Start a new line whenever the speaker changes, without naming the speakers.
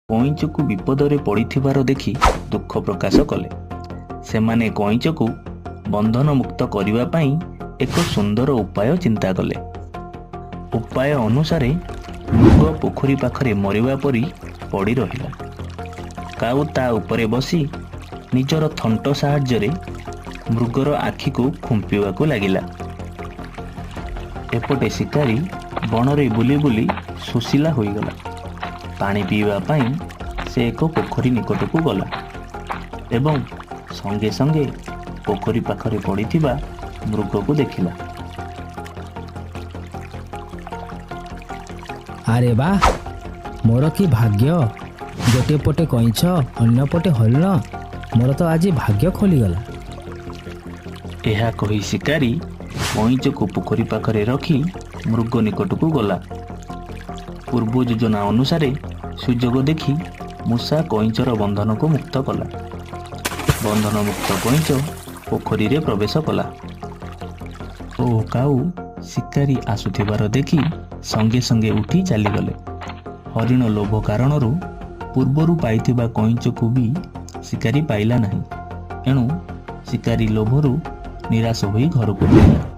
କଇଁଚକୁ ବିପଦରେ ପଡ଼ିଥିବାର ଦେଖି ଦୁଃଖ ପ୍ରକାଶ କଲେ। ସେମାନେ କଇଁଚକୁ ବନ୍ଧନମୁକ୍ତ କରିବା ପାଇଁ ଏକ ସୁନ୍ଦର ଉପାୟ ଚିନ୍ତା କଲେ। ଉପାୟ ଅନୁସାରେ ମୃଗ ପୋଖରୀ ପାଖରେ ମରିବା ପରି ପଡ଼ି ରହିଲା। କାଉ ତା ଉପରେ ବସି ନିଜର ଥଣ୍ଟ ସାହାଯ୍ୟରେ ମୃଗର ଆଖିକୁ ଖୁମ୍ପିବାକୁ ଲାଗିଲା। ଏପଟେ ଶିକାରୀ ବଣରେ ବୁଲି ବୁଲି ଶୋଷିଲା ହୋଇଗଲା। ପାଣି ପିଇବା ପାଇଁ ସେ ଏକ ପୋଖରୀ ନିକଟକୁ ଗଲା ଏବଂ ସଙ୍ଗେ ସଙ୍ଗେ ପୋଖରୀ ପାଖରେ ପଡ଼ିଥିବା ମୃଗକୁ ଦେଖିଲା।
ଆରେ ବାଃ, ମୋର କି ଭାଗ୍ୟ! ଗୋଟିଏ ପଟେ କଇଁଛ, ଅନ୍ୟ ପଟେ ହରିଣ। ମୋର ତ ଆଜି ଭାଗ୍ୟ ଖୋଲିଗଲା।
ଏହା କହି ଶିକାରୀ କଇଁଚକୁ ପୋଖରୀ ପାଖରେ ରଖି ମୃଗ ନିକଟକୁ ଗଲା। ପୂର୍ବ ଯୋଜନା ଅନୁସାରେ ସୁଯୋଗ ଦେଖି ମୂଷା କଇଁଚର ବନ୍ଧନକୁ ମୁକ୍ତ କଲା। ବନ୍ଧନମୁକ୍ତ କଇଁଚ ପୋଖରୀରେ ପ୍ରବେଶ କଲା ଓ କାଉ ଶିକାରୀ ଆସୁଥିବାର ଦେଖି ସଙ୍ଗେ ସଙ୍ଗେ ଉଠି ଚାଲିଗଲେ। ହରିଣ ଲୋଭ କାରଣରୁ ପୂର୍ବରୁ ପାଇଥିବା କଇଁଚକୁ ବି ଶିକାରୀ ପାଇଲା ନାହିଁ। ଏଣୁ ଶିକାରୀ ଲୋଭରୁ ନିରାଶ ହୋଇ ଘରକୁ ଫେରିଲା।